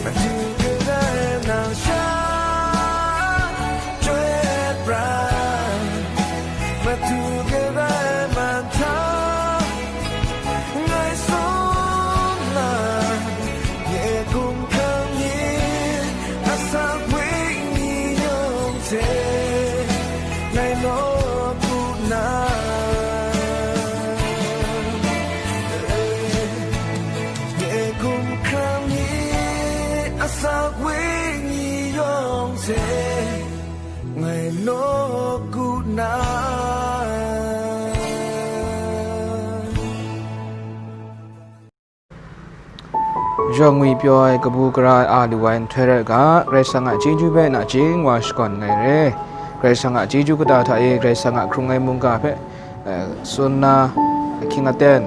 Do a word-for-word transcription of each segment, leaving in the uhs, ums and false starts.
Madu kadai nang sha chyoi prai, Madu kadai man hta ngai tsun na, nye hkum hkrang ni asak wenyi yawng hte ngai nawk u na. Nye hkum hkrang ni asak wenyi yawng hte ngai nawk u na. Yawng ngwi pyaw ai, kabu gara ai a lu ai nhtoi rai u ga, Karai Kasang a chyeju hpe nachying wa shakawn ai re. Karai Kasang a chyeju kata hta e, Karai Kasang a hkrung ai mungga hpe, eh, tsun na, ahkying aten,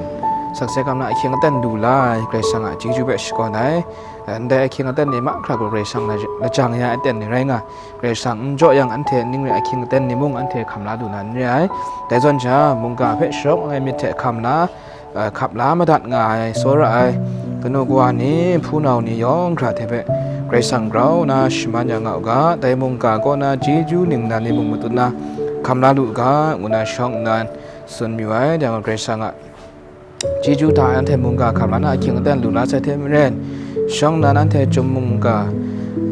sakse hkam na ahkying aten lu la ai, Karai Kasang a chyeju hpe shakawn ai. Eh, ndai ahkying aten ni mahkra gaw Karai Kasang lajang ya ai aten ni rai nga, Karai Kasang n jaw yang, anhte ning re ahkying aten ni mung anhte hkam la lu na n re ai. Dai zawn sha, mungga hpe sharawng ai myit hte hkam la, eh, hkap la madat nga ai, tsawra ai, kanu kawa ni, hpunau ni yawng hkra hte hpe Karai Kasang grau na shaman ya nga u ga, dai mungga kaw na chyeju ningnan ni mung matut na hkam la lu u ga, ngu na shawng nnan tsun mayu ai. Dai gaw Karai Kasang a chyeju hta anhte mungga hkam la na ahkying aten lu la sai hte maren, shawng nnan anhte chyum mungga,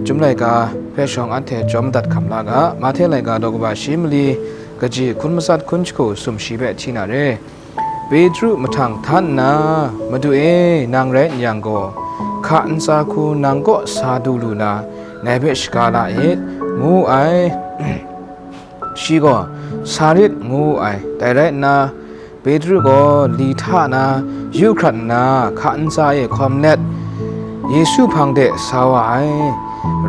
chyum laika hpe shawng anhte jawm madat hkam la ga, Mahte laika daw kaba shi mali kaji hkun matsat hkun jahku sumshi hpe hti na re. Petru mahtang htan nna, "Madu e, nang rai n yang gaw, hka ntsa hku nang kaw sa du lu na, ngai hpe shaga la it," ngu wu ai. Shi gaw, "Sa rit," ngu wu ai. Dai rai nna, Petru gaw li hta na yu hkrat nna, hka ntsa e hkawm let, Yesu hpang de sa wa ai.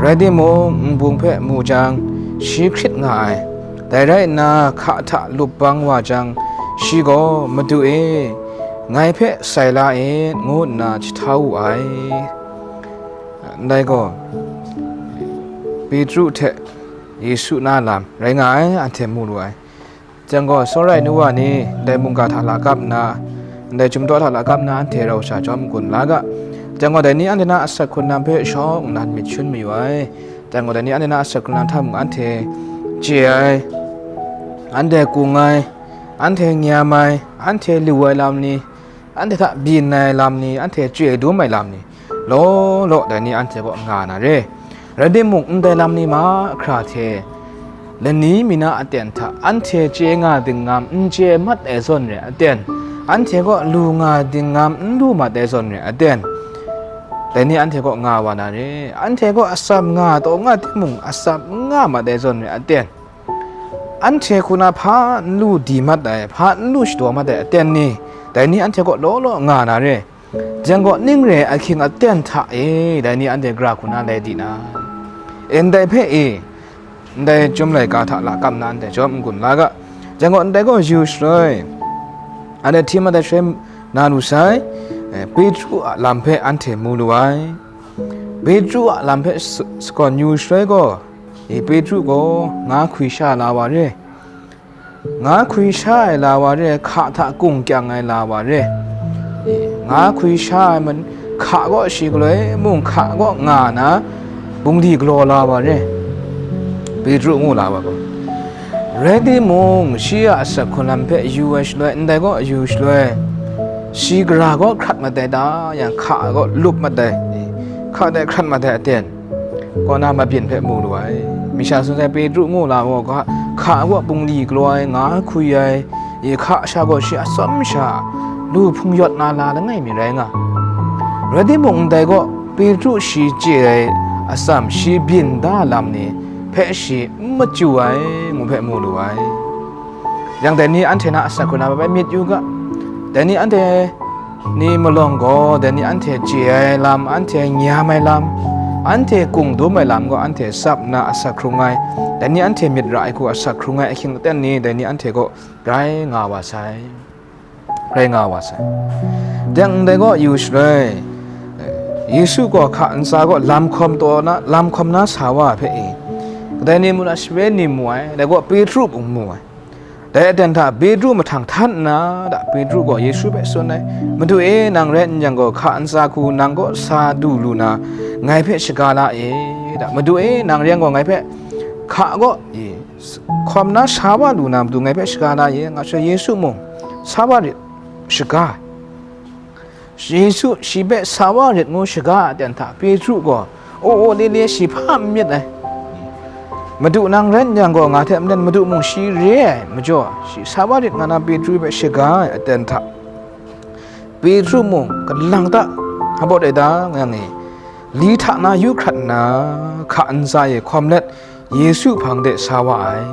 Rai timung, nbung hpe mu jang, shi hkrit nga ai. Dai rai nna, hka hta lup bang wa jang, shi gaw, "Madu e, ngai hpe sai la et," ngu nna jahtau wu ai. Ndai gaw, Petru hte Yesu na lam rai nga ai, anhte mu lu ai. Jang gaw, tsawra ai nu wa ni, ndai mungga hta lakap nna, ndai chyum daw hta lakap nna, anhte rau sha jawm n-gun la ga. Jang gaw, dai ni anhte na asak hkrun lam hpe shawng nnan myit shun mayu ai. Jang gaw, dai ni anhte na asak hkrun lam hta mung anhte chye ai, anhte kung ai, anhte nyam ai, anhte lu ai lam ni, anhte hta byin ai lam ni, anhte chye dum ai lam ni, law law dai ni anhte kaw nga na re. Rai timung, ndai lam ni mahkra hte lani mi na aten hta anhte chye nga dingngam n chye mat ai zawn re aten, anhte kaw lu nga dingngam n lu mat ai zawn re aten, dai ni anhte kaw nga wa na re. Anhte kaw atsam nga taw nga timung, atsam n nga mat ai zawn re aten, anhte hku na hpa n lu di mat ai, hpa n lu shadaw mat ai aten ni, dai ni anhte kaw law law nga na re. Jang gaw, ning re ai ahkying aten hta e, dai ni anhte gara hku na lai di na, ndai hpe e, ndai chyum laika hta lakap nna anhte jawm n-gun la ga. Jang gaw, ndai gaw yu shaloi, anhte hti mat ai shaloi na lu sai, eh, Petru a lam hpe anhte mu lu ai. Petru a lam hpe s-, shakawn yu shaloi gaw, e, Petru gaw nga hkwi sha ai la wa re. Nga hkwi sha ai la wa re, hka hta kung kyang ai la wa re. Nga hkwi sha ai man, hka gaw shi galoi mung hka gaw nga na, bungli galaw la wa re. Petru ngu la wa gaw. Rai timung, shi a asak hkrun lam hpe yu ai shaloi, ndai gaw yu shaloi, shi gara gaw hkrat mat ai ta, yang hka gaw lup mat ai, hka dai hkrat mat ai aten, kaw na mabyin hpe mu lu ai. Masha tsun sai Petru ngu la gaw, hka, hka gaw bungli galaw ai, nga hkwi ai, e hka sha gaw shi atsawm sha lu hpung yawt na la langai mi rai nga. Rai timung, ndai gaw Petru shi chye ai atsam, shi byin da lam ni hpe shi n machyu ai, ngu hpe mu lu ai. Yang dai ni anhte na asak hkrun lam hpe myit yu ga. Dai ni anhte ni malawng gaw, dai ni anhte chye ai lam, anhte nyam ai lam, anhte kung dum ai lam gaw anhte tsap nna asak hkrung ai, dai ni anhte myit ra ai hku asak hkrung ai ahkying aten ni, dai ni anhte kaw grai nga wa sai, grai nga wa sai. Dai ndai gaw yu shaloi, Yesu gaw hka ntsa gaw lam hkawm taw na, lam hkawm na sa wa hpe e, kadai ni mung na share ni mu ai, dai gaw Petru mung mu ai. Dai aten hta Petru mahtang htan nna, da, Petru gaw Yesu hpe tsun ai, "Madu e, nang rai n yang gaw, hka ntsa hku nang kaw sa du lu na, ngai hpe shaga la e, da, Madu e, nang rai yang gaw, ngai hpe hka kaw, e, hkawm na sa wa lu na, Madu ngai hpe shaga la e," nga sha, Yesu mung sa wa rit, shaga ai. Yesu shi hpe sa wa rit ngu shaga a aten hta, Petru gaw aw aw le le shi hpa n myit ai. Madu nang rai n yang gaw, nga hte maren Madu mung shi re ai majaw, shi sa wa rit nga na Petru hpe shaga ai aten hta, Petru mung kalang ta, hpa baw dai da, nga yang e, li hta na yu hkrat nna, hka ntsa e hkawm let, Yesu hpang de sa wa ai.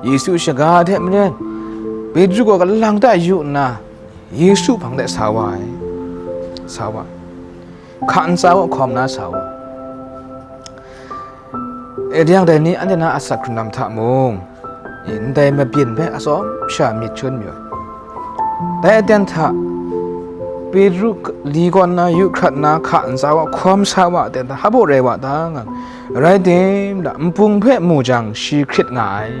Yesu shaga ai hte maren, Petru gaw kalang ta yu nna, Yesu hpang de sa wa ai. Sa wa ai. Hka ntsa wa hkawm na sa wa ai. E, dai yang dai ni anhte na asak hkrung lam hta mung, e, ndai mabyin hpe atsawm sha myit hkun mayu ai. Dai aten hta, Petru li kawn na yu hkrat na hka ntsa wa hkawm sa wa aten hta, hpa baw rai wa ta nga, rai tim, da, npung hpe mu jang, shi hkrit nga ai.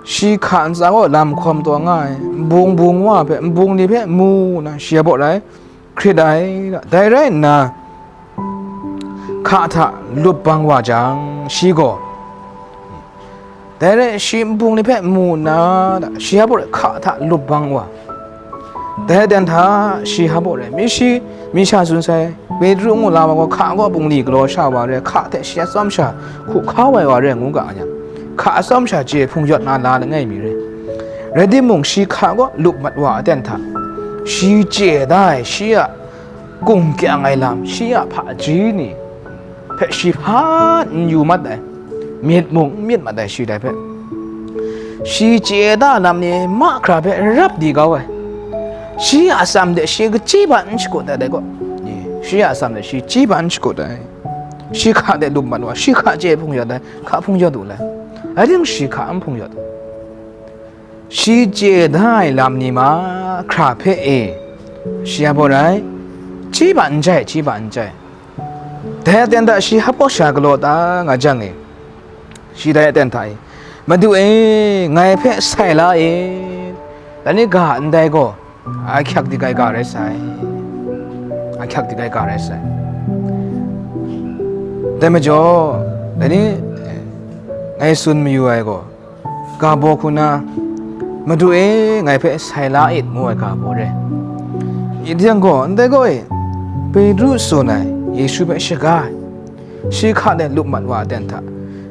Shi hka ntsa gaw lam hkawm taw nga ai, nbung bung wa hpe, nbung ni hpe mu nna, shi hpa baw rai hkrit ai. Dai rai nna, hka hta lup bang wa jang, shi gaw, dai rai shi nbung ni hpe mu nna, shi hpa baw rai hka hta lup bang wa. Dai aten hta shi hpa baw rai, mi shi, mi sha tsun sai, Petru ngu la wa gaw, hka gaw bungli galaw sha wa rai, hka hte shi atsawm sha hku hkau ai wa rai ngu ga yang, hka atsawm sha chye hpung yawt na la langai mi rai. Rai timung, shi hka gaw lup mat wa aten hta, shi chye da ai, shi a gung kyang ai lam, shi a hpaji ni hpe shi hpa n yu mat ai, myit mung n myit mat ai, shi dai hpe. Shi chye da lam ni mahkra hpe rap di kau ai. Shi a atsam de shi kaji hpa n shakut ai dai gaw, shi a atsam de shi kaji hpa n shakut ai. Shi hka de lup mat wa, shi hka chye hpung yawt ai, hka hpung yawt u lai. Rai timung, shi hka n hpung yawt. Shi chye da ai lam ni mahkra hpe e, shi hpa baw rai, kaji hpa n jai, kaji hpa n jai. Dai aten hta shi hpa baw sha galaw ta nga jang e, shi dai aten hta e, "Madu e, ngai hpe sai la e," dai ni ga ndai gaw, ahkyak di kai ga rai sai, ahkyak di kai ga rai sai. Dai majaw, dai ni, ngai tsun mayu ai gaw, ga baw hku na, "Madu e, ngai hpe sai la it," ngu ai ga baw re. Yin yang gaw, ndai gaw e, Petru tsun ai, Yesu hpe shaga ai, shi hka de lup mat wa aten hta,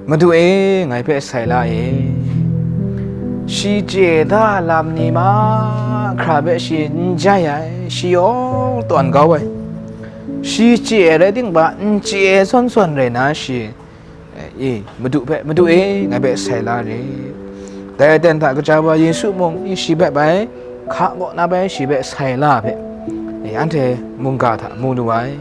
"Madu e, ngai hpe sai la e." Shi chye da lam ni mahkra hpe shi n jai ai, shi yawng tawn kau ai. Shi chye ai rai timung, n chye ai sawn sawn rai na shi, e, Madu hpe, "Madu e, ngai hpe sai la re." Dai aten hta kaja wa Yesu mung, e, shi hpe bai, hka kaw na bai shi hpe sai la hpe, e, anhte mungga hta mu lu ai.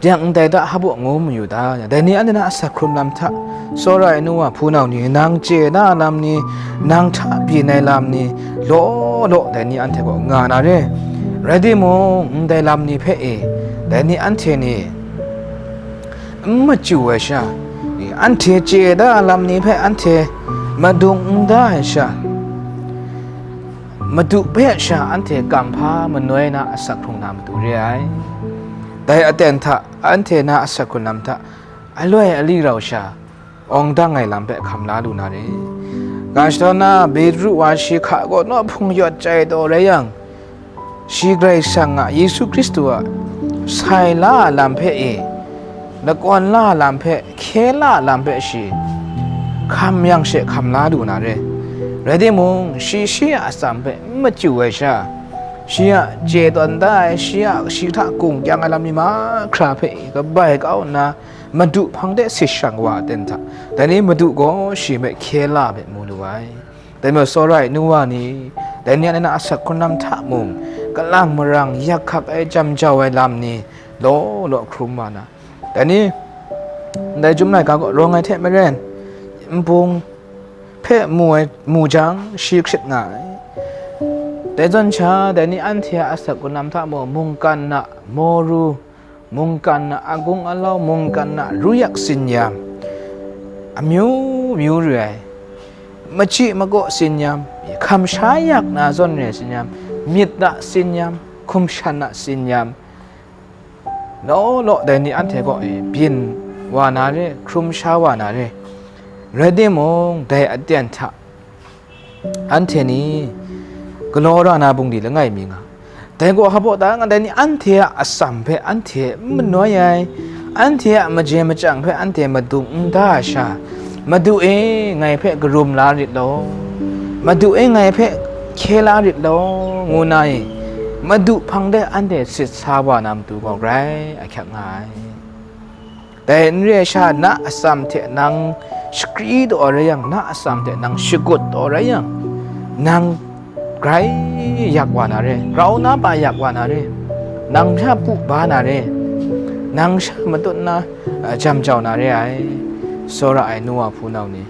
Dai yang ndai hta hpa baw ngu mayu ta, dai ni anhte na asak hkrung lam hta, tsawra ai nu wa hpunau ni, nang chye na lam ni, nang hta byin ai lam ni, law law dai ni anhte kaw nga na re. Rai timung, ndai lam ni hpe e, dai ni anhte ni, n machyu ai sha, anhte chye da lam ni hpe anhte madung n da ai sha, Madu hpe sha anhte kamhpa manoi na asak hkrung na matu re ai. Dai aten hta anhte na asak hkrung lam hta aloi ali rau sha awng dang ai lam hpe hkam la lu na re. Ga shadawn na Petru wa shi hka kaw naw hpung yawt chyai taw rai yang, shi Karai Kasang a, Yesu Hkristu a sai la a lam hpe e, lakawn la a lam hpe, hkye la a lam hpe shi hkam yang she hkam la lu na re. Rai timung, shi shi a atsam hpe n machyu ai sha, shi a chye tawn da ai, shi a shi hta gung kyang ai lam ni mahkra hpe kabai kau nna, Madu hpang de sit shang wa ai aten hta, dai ni Madu gaw shi hpe hkye la hpe mu lu ai. Dai majaw, tsawra ai nu wa ni, dai ni a na asak hkrung lam hta mung, kalang marang yak hkak ai, jam jau ai lam ni law law hkrum wa na, dai ni ndai Chyum laika kaw rawng ai hte maren, nbung hpe mu ai, mu jang, shi hkrit nga ai. Dai zawn sha, dai ni anhte a asak hkrung lam hta mung, mungkan a moru, mungkan a agung alau, mungkan a ruyak tsinyam, amyu myu re ai, machyi makaw tsin yam, hkam sha yak na zawn re tsin yam, myit a tsin yam, hkum shan a tsin yam, law law dai ni anhte kaw e byin wa na re, hkrum sha wa na re. Rai timung, dai aten hta anhte ni galaw ra na bungli langai mi nga. Dai gaw hpa baw ta nga, dai ni anhte a atsam hpe anhte n manoi ai, anhte a maje machyang hpe anhte madung n da ai sha, Madu e, ngai hpe karum la rit law, Madu e, ngai hpe hkye la rit law, ngu na e, Madu hpang de anhte sit sa wa na matu gaw grai ahkyak nga ai. Dai n re ai sha, na atsam hte nang shakri taw rai yang, na atsam hte nang shagut taw rai yang, nang grai yak wa na re, grau na pa yak wa na re, nang sha pu ba na re, nang sha matut na, a, jam jau na re ai, tsawra ai nu wa hpunau ni.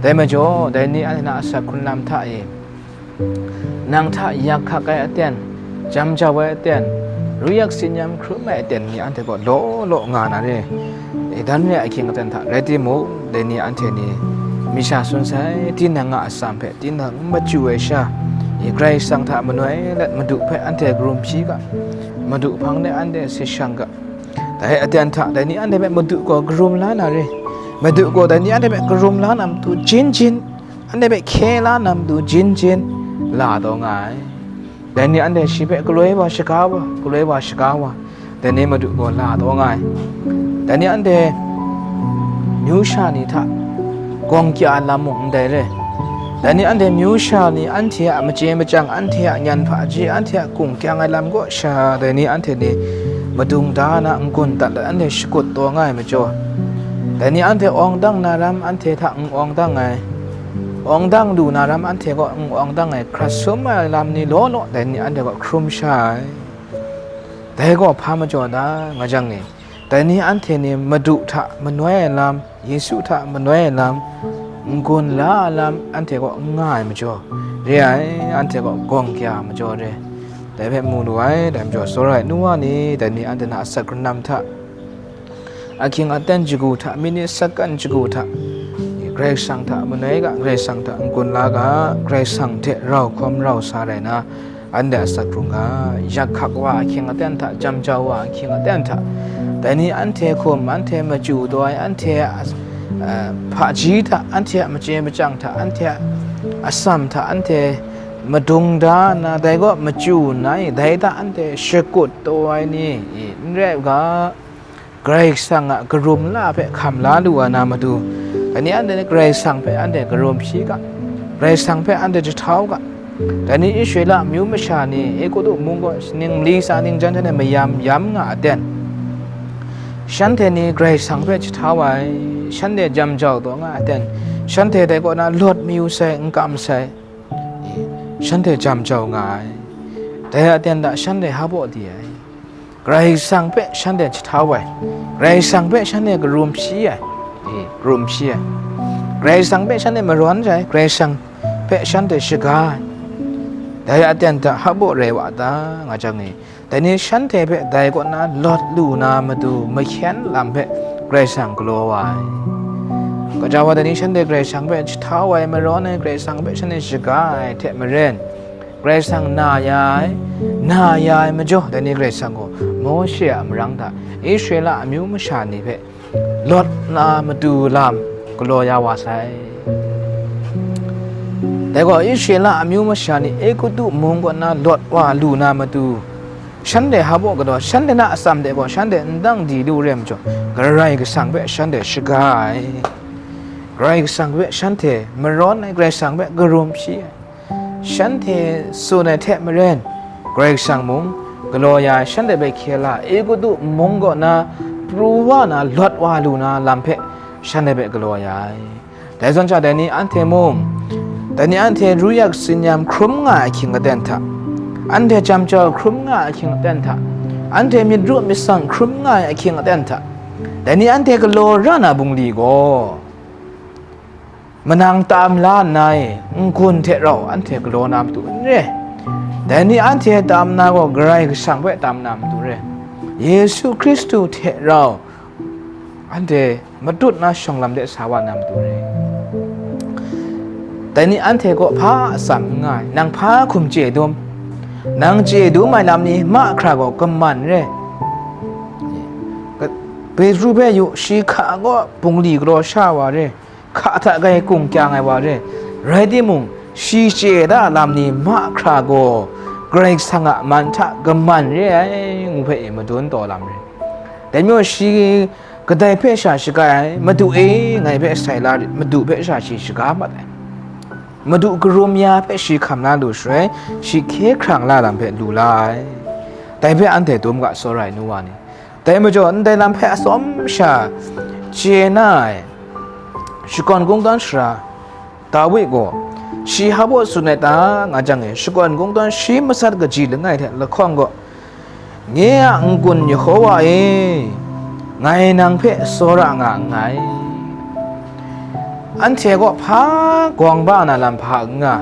Dai majaw, dai ni anhte na asak hkrun lam hta e, nang hta yak hkak ai aten, jam jau ai aten, ru yak tsin yam hkrum ai aten ni anhte gaw law law nga na re. E, dan re ai ahkying aten hta rai timung, dai ni anhte ni masha tsun sai, tinang a atsam hpe tinang n machyu ai sha, e, Karai Kasang hta manoi let Madu hpe anhte karum hpyi ga, Madu hpang de anhte sit shang ga. Dai aten hta dai ni anhte hpe Madu gaw karum la na re. Madu gaw dai ni anhte hpe karum la na matu jin jin, anhte hpe hkye la na matu jin jin la taw nga ai. Dai ni anhte shi hpe galoi wa shaga wa, galoi wa shaga wa, dai ni Madu gaw la taw nga ai. Dai ni anhte myu sha ni hta gawng kya ai lam mung ndai re. Dai ni anhte myu sha ni anhte a maje machyang, anhte a nyan hpaji, anhte a hkungkyang ai lam kaw sha, dai ni anhte ni madung da na n-gun dat let anhte shagut taw nga ai majaw, dai ni anhte awng dang na ram anhte hta n awng dang ai, awng dang lu na ram anhte kaw n awng dang ai, hkrat sum ai lam ni law law dai ni anhte kaw hkrum sha ai. Dai gaw hpa majaw ta nga jang ni, dai ni anhte ni Madu hta manoi ai lam, Yesu hta manoi ai lam, n-gun la ai lam anhte kaw n nga ai majaw, re ai, anhte kaw gawng kya ai majaw re. Dai hpe mu lu ai, dai majaw tsawra ai nu wa ni, dai ni anhte na asak hkrun lam hta, ahkying aten shagu hta, minit sakan shagu hta, Karai Kasang hta manoi ga, Karai Kasang hta n-gun la ga, Karai Kasang hte rau hkawm rau sa rai na, anhte asak hkrung ga, yak hkak wa ahkying aten hta, jam jau wa ahkying aten hta, dai ni anhte hkum, anhte machyu taw ai, anhte a, a, hpaji hta, anhte a maje machyang hta, anhte a atsam hta, anhte madung da nna, dai gaw machyu nna, dai hta anhte shagut taw ai ni, n rai u ga, Karai Kasang a karum la hpe hkam la lu ai na matu, dai ni anhte ni Karai Kasang hpe anhte karum hpyi ga, Karai Kasang hpe anhte jahtau ga. Dai ni Israela amyu masha ni Egutu mung kaw ning mali tsa ning jan hte mayam yam nga aten, shanhte ni Karai Kasang hpe jahtau ai, shanhte jam jau taw nga aten, shanhte dai kaw na lawt mayu sai, n kam sai, shanhte jam jau nga ai. Dai aten hta shanhte hpa baw di ai. Karai Kasang hpe shanhte jahtau ai, Karai Kasang hpe shanhte karum hpyi ai, e, karum hpyi ai, Karai Kasang hpe shanhte marawn ai, Karai Kasang hpe shanhte shaga ai. Dai aten hta hpa baw rai wa ta nga jang e, dai ni shanhte hpe dai kaw na lawt lu na matu mahkyen lam hpe Karai Kasang galaw wa ai. Gaja wa dai ni shanhte Karai Kasang hpe jahtau ai, marawn ai, Karai Kasang hpe shanhte shaga ai hte maren, Karai Kasang na ya ai, na ya ai majaw, dai ni Karai Kasang gaw Mawshe a marang hta Israela amyu masha ni hpe lawt na matu lam galaw ya wa sai. Dai gaw Israela amyu masha ni Egutu mung kaw na lawt wa lu na matu, shanhte hpa baw galaw, shanhte na atsam de gaw shanhte n dang di lu re ai majaw, Karai Kasang hpe shanhte shaga ai. Karai Kasang hpe shanhte marawn ai, Karai Kasang hpe karum hpyi ai. Shanhte tsun ai hte maren, Karai Kasang mung galaw ya ai, shanhte hpe hkye la, Egutu mung kaw na pru wa na, lawt wa lu na lam hpe shanhte hpe galaw ya ai. Dai zawn sha, dai ni anhte mung, dai ni anhte ru yak tsin yam hkrum nga ai ahkying aten hta, anhte jam jau hkrum nga ai ahkying aten hta, anhte myit ru myit tsang hkrum nga ai ahkying aten hta, dai ni anhte galaw ra na bungli gaw, manang tam la nna e, n-gun hte rau anhte galaw na matu n re. Dai ni anhte tam na gaw Karai Kasang hpe tam na matu re. Yesu Hkristu hte rau anhte matut na shawng lam de sa wa na matu re. Dai ni anhte kaw hpa atsam n nga ai, nang hpa hkum chye dum, nang chye dum ai lam ni mahkra gaw kaman re. Ka-, Petru hpe yu, shi hka gaw bungli galaw sha wa re, hka hta gai kung kyang ai wa re, rai timung, shi chye da lam ni mahkra gaw Karai Kasang a man hta kaman re ai, ngu hpe e madun taw lam re. Dai majaw shi kadai hpe sha shaga ai, Madu e, ngai hpe sai la rit, Madu hpe sha shi shaga mat ai. Madu karum ya hpe shi hkam la lu shaloi, shi hkye hkrang la lam hpe lu la ai. Dai hpe anhte dum ga, tsawra ai nu wa ni. Dai majaw, ndai lam hpe atsawm sha chye na ai, shakawn kungdawn sara Dawi gaw, shi hpa baw tsun ai ta, nga jang e, shakawn kungdawn shi matsat kaji langai hte lahkawng gaw, Nye a n-gun Yehova e, ngai nang hpe tsawra nga nngai. Anhte kaw hpa gawng ba na lam hpa n nga,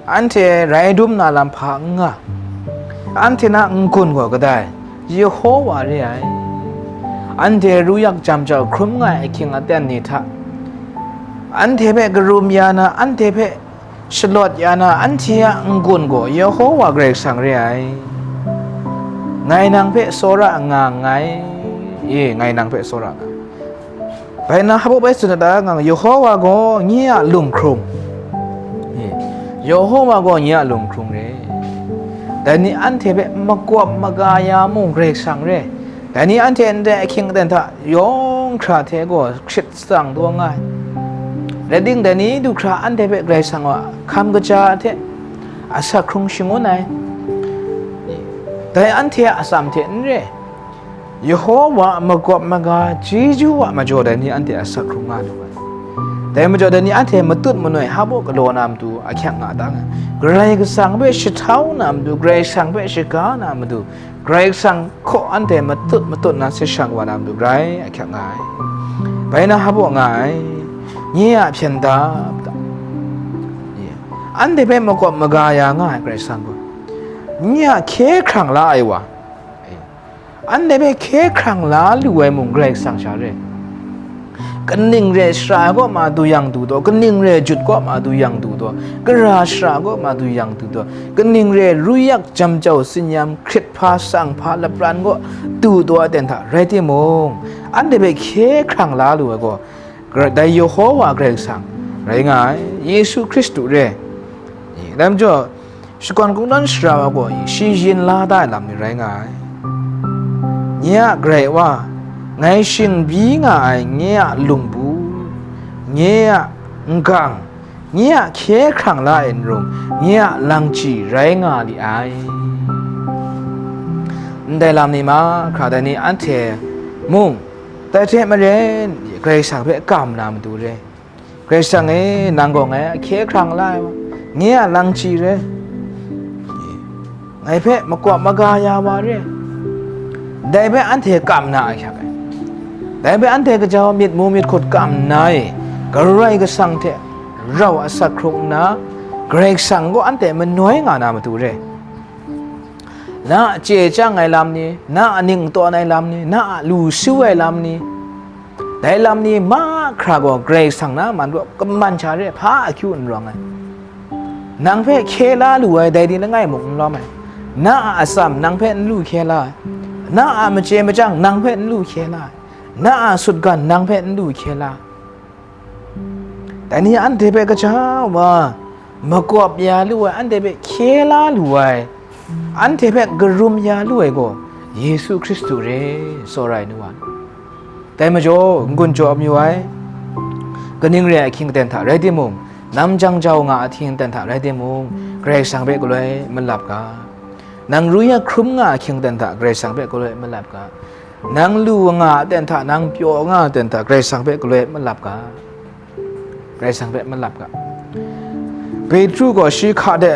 anhte rai dum na lam hpa n nga, anhte na n-gun gaw kadai, Yehova re ai. Anhte ru yak jam jau hkrum nga ai ahkying aten ni hta, anhte hpe karum ya na, anhte hpe shalawt ya na, anhte a n-gun gaw Yehova Karai Kasang re ai. Ngai nang hpe tsawra nga nngai, e, ngai nang hpe tsawra nga. Bai na, hpa baw bai tsun ai ta, nga, Yehova gaw nye a lunghkrung, e, Yehova gaw nye a lunghkrung re. Dai ni anhte hpe makawp maga ya mung Karai Kasang re. Dai ni anhte ndai ahkying aten hta yawng hkra hte gaw hkrit tsang taw nga ai. Rai timung, dai ni du hkra anhte hpe Karai Kasang a hkam kaja hte asak hkrung shangun ai. Dai anhte a atsam hte n re, Yehova a makawp maga chyeju a majaw dai ni anhte asak hkrung nga lu ai. Dai majaw dai ni anhte matut manoi hpa baw galaw na matu ahkyak nga ta nga, Karai Kasang hpe shahtau na matu, Karai Kasang hpe shaga na matu, Karai Kasang hkaw anhte matut matut na se shang wa na matu grai ahkyak nga ai. Bai na hpa baw nga ai, nye a hpyen dap dap, anhte hpe makawp maga ya nga ai Karai Kasang gaw, nye a hkye hkrang la ai wa, anhte hpe hkye hkrang la lu ai mung Karai Kasang sha re. Kaning re shara ai kaw ma du yang du taw, kaning re jut kaw ma du yang du taw, kara shara ai kaw ma du yang du taw, kaning re ru yak jam jau tsin-yam hkrit hpa tsang hpa lapran kaw du taw ai ten hta rai timung, anhte hpe hkye hkrang la lu ai gaw, Karai, dai Yehova Karai Kasang rai nga ai, Yesu Hkristu re. Dai majaw, shakawn kungdawn sara wa gaw shi yin la da ai lam ni rai nga ai. Nye a Karai wa, ngai shingbi nga ai nye a lungbu, nye a n-gang, nye a hkye hkrang la ai n-rum, nye a langchyi rai nga li ai. Ndai lam ni mahkra dai ni anhte mung, dai hte maren Karai Kasang hpe kam na matu re. Karai Kasang e, nang gaw ngai a hkye hkrang la ai wa, nye a langchyi re, ngai hpe makawp maga ya wa re, dai hpe anhte kam na ahkyak ai. Dai hpe anhte gaja myit mu myit hkut kam nna e, Karai Kasang hte rau asak hkrung nna, Karai Kasang gaw anhte manoi nga na matu re. Na a chye chyang ai lam ni, na a ning tawn ai lam ni, na a lu su ai lam ni, dai lam ni mahkra gaw Karai Kasang na man kaw kaman sha re, hpa akyu n rawng ai. Nang hpe hkye la lu ai dai ni langai mung n lawm ai. Na a atsam nang hpe n lu hkye la ai. Na a machye machyang nang hpe n lu hkye la ai. Na a sutgan nang hpe n lu hkye la ai. Dai ni anhte hpe gaja wa, makawp ya lu ai, anhte hpe hkye la lu ai, anhte hpe karum ya lu ai gaw, Yesu Hkristu re, tsawra ai nu wa. Dai majaw, n-gun jaw mayu ai, kaning re ai ahkying aten hta rai timung, nam jang jau nga ahkying aten hta rai timung, Karai Kasang hpe galoi malap ga. Nang ru ya hkrum nga ahkying aten hta Karai Kasang hpe galoi malap ga. Nang lu nga aten hta, nang pyaw nga aten hta, Karai Kasang hpe galoi malap ga. Karai Kasang hpe malap ga. Petru gaw shi hka de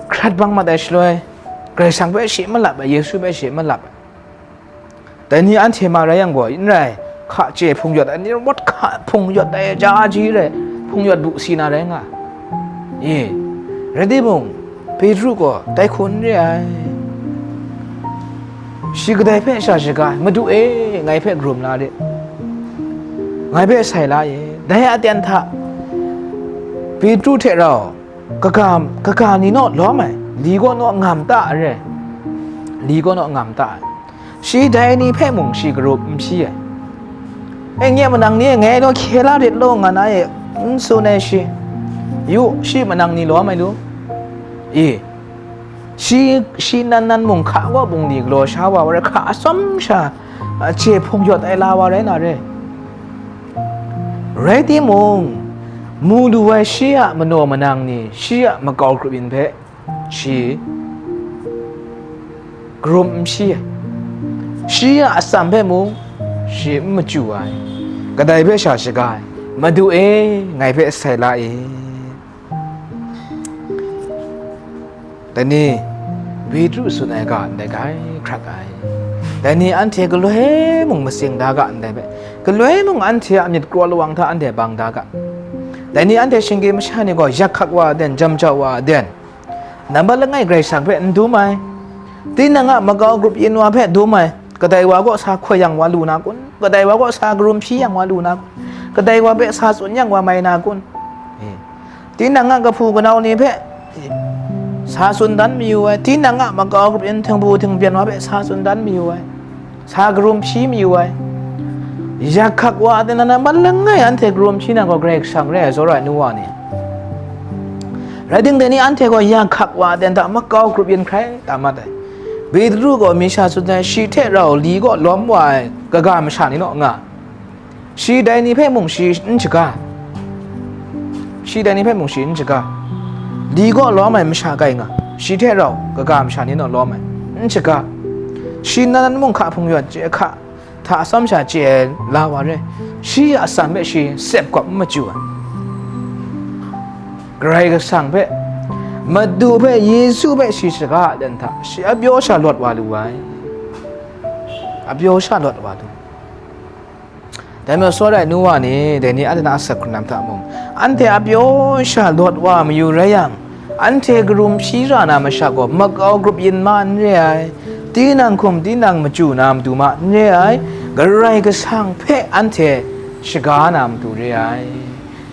hkrat bang mat ai shaloi, Karai Kasang hpe shi malap ai, Yesu hpe shi malap ai. Dai ni anhte ma rai yang gaw, n rai, hka chye hpung yawt ai ni rawt hka hpung yawt ai, ja ji rai, hpung yawt bu si na rai nga. E, rai timung, Petru gaw dai hku n re ai. Shi kadai hpe sha shaga ai, "Madu e, ngai hpe karum la rit, ngai hpe sai la e, dai aten hta Petru hte rau kaga, kaga ni naw lawm ai, li kaw naw ngam ta ai re, li kaw naw ngam ta ai. Shi dai ni hpe mung shi karup n hpyi ai. E, nye manang ni e, ngai law hkye la rit law, nga na e, n tsun ai shi. Yu, shi manang ni lawm ai lu? E, shi, shi nan nan mung hka kaw bungli galaw sha wa, wa rai hka atsawm sha, a, chye hpung yawt ai la wa rai na re. Rai timung, mu lu ai shi a manaw manang ni, shi a makau grup yin hpe, shi karum n hpyi ai, shi a atsam hpe mung shi n machyu ai, kadai hpe sha shaga ai, Madu e, ngai hpe sai la e. Dai ni, Petru tsun ai ga ndai hkrai hkrak ai. Dai ni anhte galoi mung matsing da ga ndai hpe, galoi mung anhte a myit kraw lawang hta anhte bang da ga. Dai ni anhte shinggyim masha ni gaw yak hkak wa a den, jam jau wa a den, nambat langai Karai Kasang hpe n dum ai. Tinang a makau grup yin wa hpe dum ai. Kadai wa kaw sa hkoi yang wa lu na kun? Kadai wa kaw sa karum hpyi yang wa lu na kun? Kadai wa hpe sa tsun yang wa mai na kun? E, tinang a kahpu kanau ni hpe, e, sa tsun dan mayu ai. Tinang a makau grup yin htingbu htingpyan wa hpe sa tsun dan mayu ai. Sa karum hpyi mayu ai. Yak hkak wa a den, nambat langai anhte karum hpyi na gaw Karai Kasang re ai, tsawra ai nu wa ni. Rai timung, dai ni anhte gaw yak hkak wa a den hta makau grup yin hkrai tam mat ai. Petru gaw mi sha tsun ai, shi hte rau li kaw lawm wa ai kaga masha ni naw nga, shi dai ni hpe mung shi n shaga, shi dai ni hpe mung shi n shaga, li kaw lawm ai masha kai nga, shi hte rau kaga masha ni naw lawm ai, n shaga, shi nan nan mung hka hpung yawt chye hka hta atsawm sha chye ai la wa re, shi a atsam hpe shi sep gawp n machyu ai. Karai Kasang hpe, Madu hpe, Yesu hpe shi shaga a den hta, shi a pyaw sha lawt wa lu ai, a pyaw sha lawt wa lu. Dai majaw, tsawra ai nu wa ni, dai ni anhte na asak hkrung lam hta mung, anhte a pyaw sha lawt wa mayu rai yang, anhte karum hpyi ra na masha gaw makau grup yin ma n re ai, tinang hkum tinang machyu na matu ma n re ai, Karai Kasang hpe anhte shaga na matu re ai,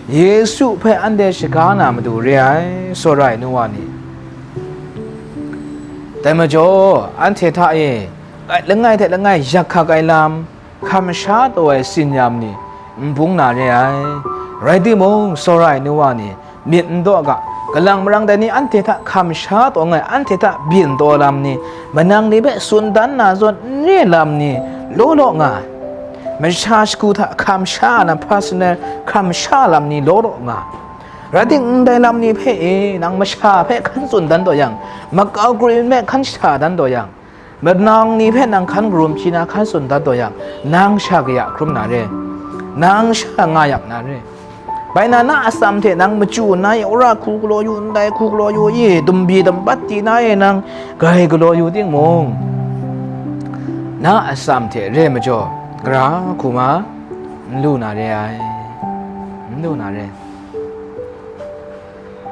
Yesu hpe anhte shaga na matu re ai, tsawra ai nu wa ni. Dai majaw, anhte hta e, langai hte langai yak hkak ai lam, hkam sha taw ai tsin-yam ni n bung na re ai. Rai timung, tsawra ai nu wa ni, myit n daw ga, kalang marang dai ni anhte hta hkam sha taw ai, anhte hta byin taw lam ni, manang ni hpe tsun dan na zawn n re lam ni, law law nga ai. Masha shagu hta hkam sha na personal hkam sha lam ni law law nga ai. Rai timung, ndai lam ni hpe e, nang masha hpe hkan tsun dan taw yang, makau grup yin hpe hkan shahta dan taw yang, manang ni hpe nang hkan karum hpyi na hkan tsun dat taw yang, nang sha kaya hkrum na re, nang sha nga yak na re. Bai na, na atsam hte nang machyu nna e, wora hku galaw yu, ndai hku galaw yu e, dumbi dampat ti na e, nang grai galaw yu timung, na atsam hte re majaw, gara hku ma n lu na re ai, n lu na re.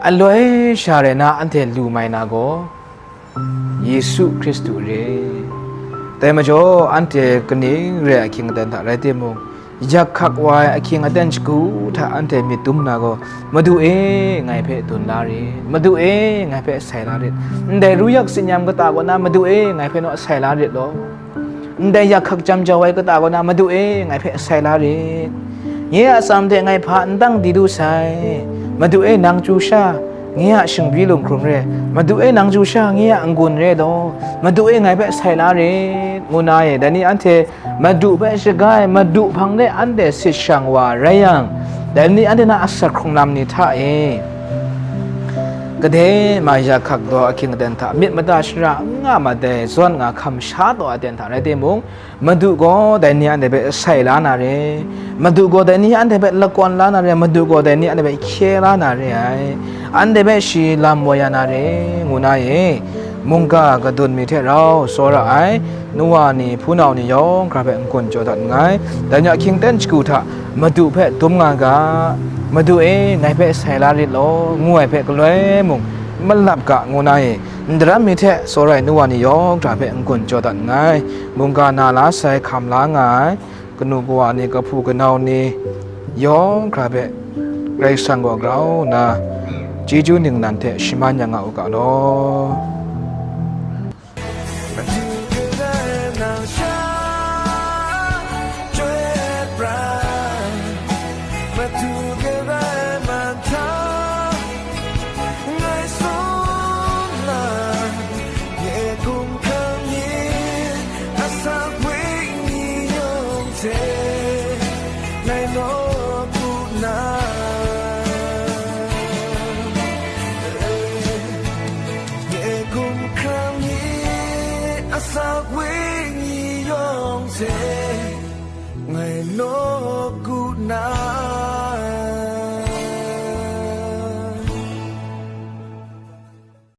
Aloi sha rai na anhte lu mai na gaw, Yesu Hkristu re. Dai majaw, anhte kaning re ai ahkying aten hta rai timung, yak hkak wa ai ahkying aten shagu hta anhte myit dum na gaw, Madu e, ngai hpe dun la rit, Madu e, ngai hpe sai la rit, ndai ru yak tsin-yam kata kaw na, Madu e, ngai hpe naw sai la rit law. Ndai yak hkak jam jau ai kata kaw na, Madu e, ngai hpe sai la rit. Nye a atsam hte ngai hpa n dang di lu sai. Madu e, nang chyu sha, nye a shingbyi lunghkrum re. Madu e, nang chyu sha, nye a n-gun re law. Madu e, ngai hpe sai la rit, ngu na e, dai ni anhte Madu hpe shaga ai, Madu hpang de anhte sit shang wa rai yang, dai ni anhte na asak hkrung lam ni hta e, kadai ma yak hkak daw ahkying aten hta myit mada shara n nga mat ai, zawn nga hkam sha taw aten hta rai timung, Madu gaw dai ni anhte hpe sai la na re, Madu gaw dai ni anhte hpe lakawn la na re, Madu gaw dai ni anhte hpe hkye la na re ai, anhte hpe shi lam woi ya na re, ngu na e, mungga kadun mi hte rau tsawra ai, nu wa ni, hpunau ni yawng hkra hpe n-gun jaw dat nngai. Dai ni a hkying ten shagu hta, Madu hpe dum nga ga, Madu e, ngai hpe sai la rit law, ngu ai hpe galoi mung n malap ga, ngu na e, ndaram mi hte tsawra ai nu wa ni yawng hkra hpe n-gun jaw dat nngai. Mungga na la sai, hkam la nga ai, kanu kawa ni, kahpu kanau ni yawng hkra hpe Karai Kasang gaw grau nna chyeju ningnan hte shaman ya nga u ga law. Ngai tsun na, nye hkum hkrang ni, asak wenyi yawng hte, ngai nawk u na. Nye hkum hkrang ni, asak wenyi yawng hte, ngai nawk u na.